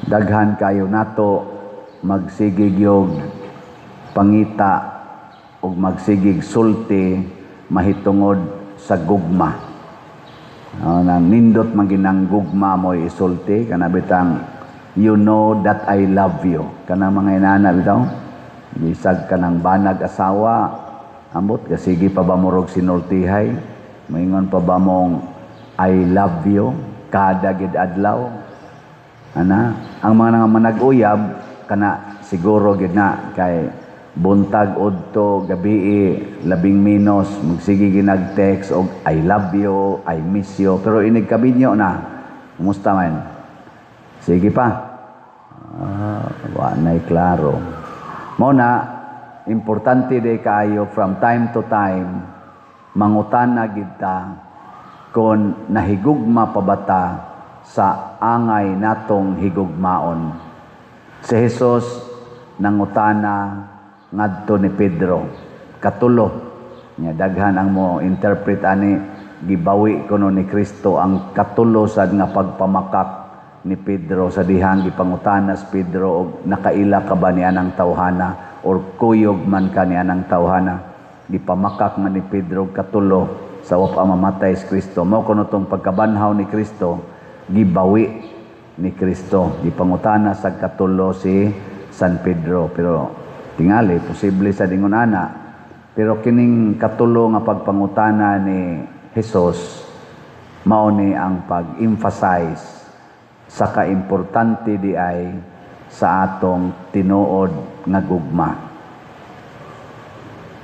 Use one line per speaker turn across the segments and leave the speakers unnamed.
Daghan kayo nato magsigig og pangita ug magsigig sulti mahitungod sa gugma. Oh, nang nindot man ginang gugma mo isulti kana bitang "You know that I love you." Kanang mga inana bitaw. Bisag kanang banag asawa, ambot kasige pa ba mo rog sinultihay? Maingon pa ba mong "I love you" kada gid adlaw? Ana, ang mga nga manag-uyab kana siguro gid na kay buntag, udto, gabii, labing menos magsige ginag-text og "I love you, I miss you." Pero inig kabinyo na, kumusta man? Sige pa. Ah, wa na'y klaro. Mao na importante day kaayo from time to time mangutana gid ta kung nahigugma pa ba ta sa angay natong higugmaon. Si Jesus nangutana ngadto ni Pedro katulo. Nya daghan ang mo interpret ani, gibawi kuno ni Kristo ang katulo sad nga pagpamakak ni Pedro sa dihang gipangutana si Pedro og nakaila ka ba ni anang tawhana or kuyog man ka ni anang tawhana. Gipamakak man ni Pedro katulo sa wa pa mamatay si Kristo. Mao kuno tong pagkabanhaw ni Kristo, gibawi ni Kristo, gipangutana sa katulo si San Pedro. Pero tingali posible sa dingon ana, pero kining katulo nga pagpangutana ni Jesus mao ni ang pag-emphasize sa kaimportante di ay sa atong tinuod nga gugma.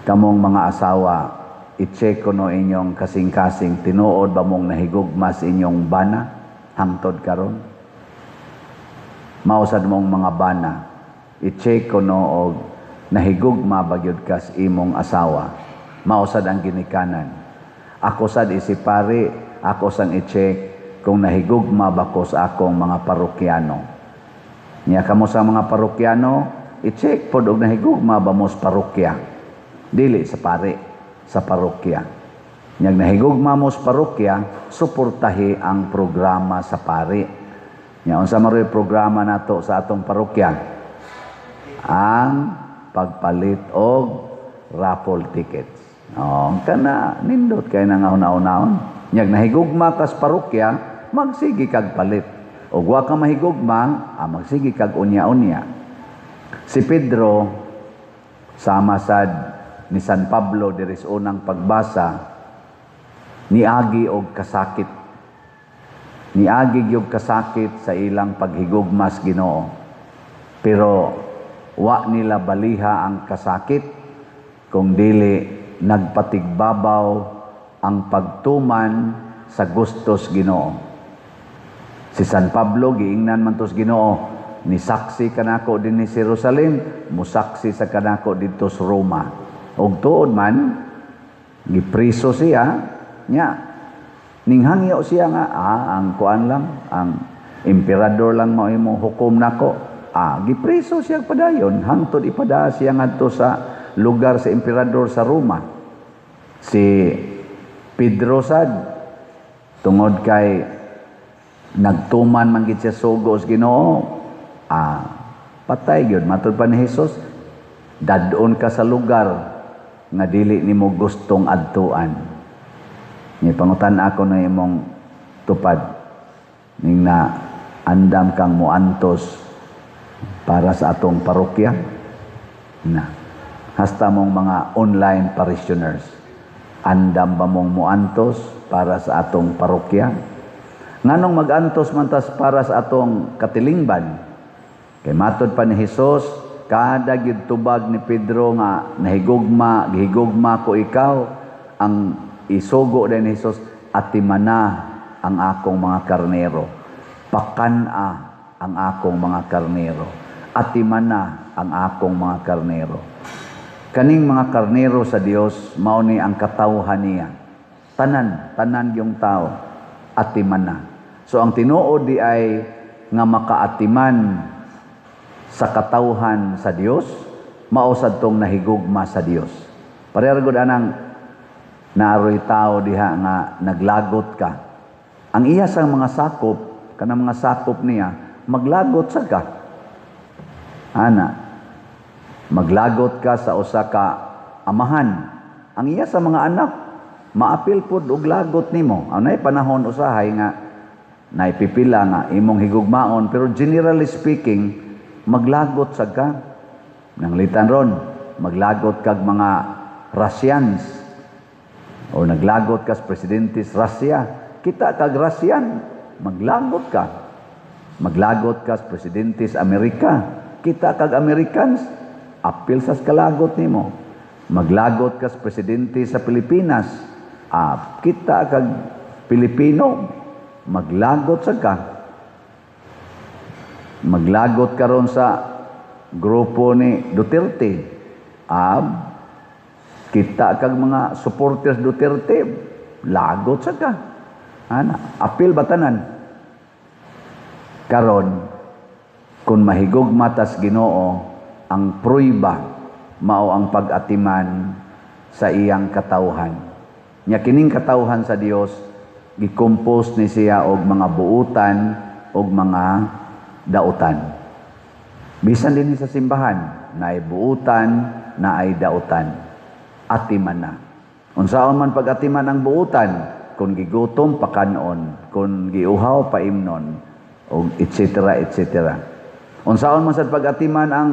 Kamong mga asawa, i-check ko no inyong kasing-kasing, tinuod ba mong nahigugma sa inyong bana hangtod karon? Mao sad mong mga bana, i-check ko no og nahigugma ba gyud ka sa imong asawa. Mao sad ang ginikanan. Ako sad isip pari, ako sang i-check kung nahigugma ba ko sa akong mga parokyano. Nya kamo sa mga parokyano, i-check pod og nahigugma ba mo sa parokya. Dili sa pari, sa parokya. Nyag nahigugma mo sa parokya, suportahi ang programa sa pari. Nya unsa man ro'y programa nato sa atong parokya? Ang pagpalit og raffle tickets. Oh, kana nindot kay na nga una-unahon. Nyag nahigugma ka sa parokya, magsige kag palit. Og wa ka mahigugma, magsige kag unya-unya. Si Pedro, sama sad ni San Pablo diri sa unang pagbasa, niagi og kasakit. Niagi gyud kasakit sa ilang paghigugma sa Ginoo. Pero wa nila baliha ang kasakit kung dili nagpatigbabaw ang pagtuman sa gustos Ginoo. Si San Pablo giingnan man to sa Ginoo, ni saksi kanako dinhi sa Jerusalem, musaksi sa kanako didto sa Roma. Og tuod man gipriso siya, nya ninghangyo siya nga ang kuan lang, ang emperador lang mao imong hukom nako. Gipriso siya padayon hangtod ipadaa siya ngadto sa lugar sa emperador sa Roma. Si Pedro sad, tungod kay nagtuman man gid siya sugo sa Ginoo, patay gyud. Matud pa ni Jesus, dadon ka sa lugar nga dili nimo gustong adtuan. Ni pangutan ako na imong tupad ning na andam kang muantos para sa atong parokya na hasta mong mga online parishioners, andam ba mong muantos para sa atong parokya? Nganong magantos man tas para sa atong katilingban? Kay matod pa ni Jesus, kada gyud tubag ni Pedro nga nahigugma, gihigugma ko ikaw, ang isugo din ni Jesus, "Atimana ang akong mga karnero. Pakan-a ang akong mga karnero. Atimana ang akong mga karnero." Kaning mga karnero sa Dios, mao ni ang katawhan niya. Tanan, tanan yung tao, atimana. So ang tinuod di ay nga makaatiman sa katawhan sa Dios, mao sad tong nahigugma sa Dios. Pareha gud anang naaroy tao diha nga naglagot ka. Ang iya sang mga sakop, kanang mga sakop niya, Maglagot sa ka. Ana, maglagot ka sa usa ka amahan. Ang iya sa mga anak, maapil pod og lagot nimo. Anay panahon usahay nga naipipila nga imong higugmaon, pero generally speaking, maglagot sa ka. Nanglitan ron, maglagot kag mga Russians o naglagot kas presidente sa Russia. Kita kag Russian, maglagot ka. Maglagot kas presidente sa Amerika. Kita kag Americans, apil sa kalagot nimo. Maglagot kas presidente sa Pilipinas. Kita kag Pilipino, maglagot sa ka. Maglagot karon sa grupo ni Duterte. Kita kag mga supporters Duterte, lagot sa ka. Ana, apil batanan. Karon, kung mahigugma tas Ginoo, ang pruiba mao ang pag-atiman sa iyang katawhan. Nya kining katawhan sa Dios, gi-compose ni siya og mga buutan og mga dautan. Bisan din sa simbahan, naay buutan, naay dautan. Atiman na. Unsaon man pag-atiman ang buutan, kung gigutom pakanon, kung giuhaw paimnon, og etc. etc. Unsaon man sad pag-atiman ang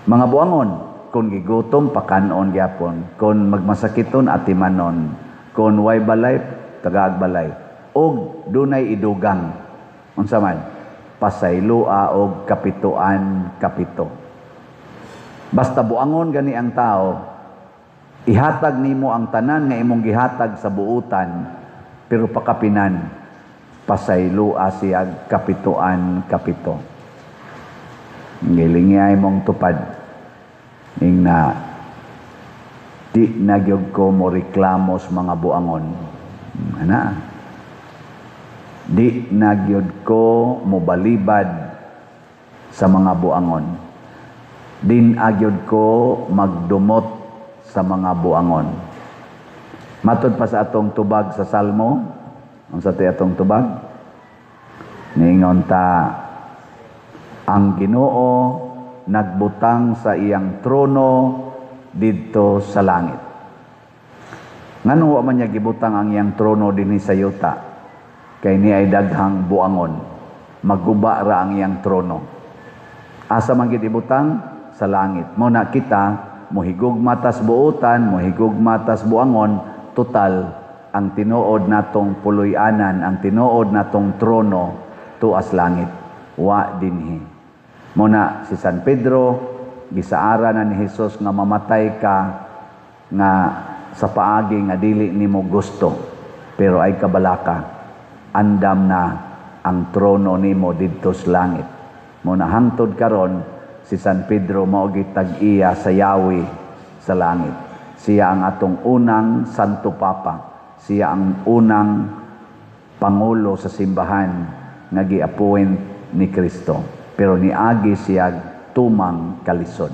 mga buangon, kung gigutom pakanon gyapon, kung magmasakiton atimanon, kung way balay tagaag balay, og dunay idugang. Unsa man? Pasayloa og kapituan kapito. Basta buangon gani ang tao, ihatag nimo ang tanan nga imong gihatag sa buutan, pero pakapinan pasayloa siya kapituan kapito. Gilingay mong tupad ing na di na gyud ko mo reklamo sa mga buangon. Ana, di na gyud ko mobalibad sa mga buangon. Din agyod ko magdumot sa mga buangon. Matod pa sa atong tubag sa Salmo, unsa tay atong tubag? Niingon ta, ang Ginoo nagbutang sa iyang trono didto sa langit. Ngano wa man niya gibutang ang iyang trono dinhi sa yuta? Kay ni ay daghang buangon. Maguba ra ang iyang trono. Asa man gid ibutang? Sa langit. Mo na kita mohigugma tas buutan, mohigugma tas buangon, total ang tinuod natong puloy-anan, ang tinuod natong trono tuas langit, wa dinhi. Mo na si San Pedro gisaara na ni Hesus nga mamatay ka nga sa paagi nga dili nimo gusto, pero ay kabalaka, andam na ang trono nimo didto sa langit. Mo na hangtod karon si San Pedro mao gitag-iya sa yawi sa langit. Siya ang atong unang Santo Papa. Siya ang unang pangulo sa simbahan nga gi-appoint ni Kristo. Pero niagi siya tumang kalisod.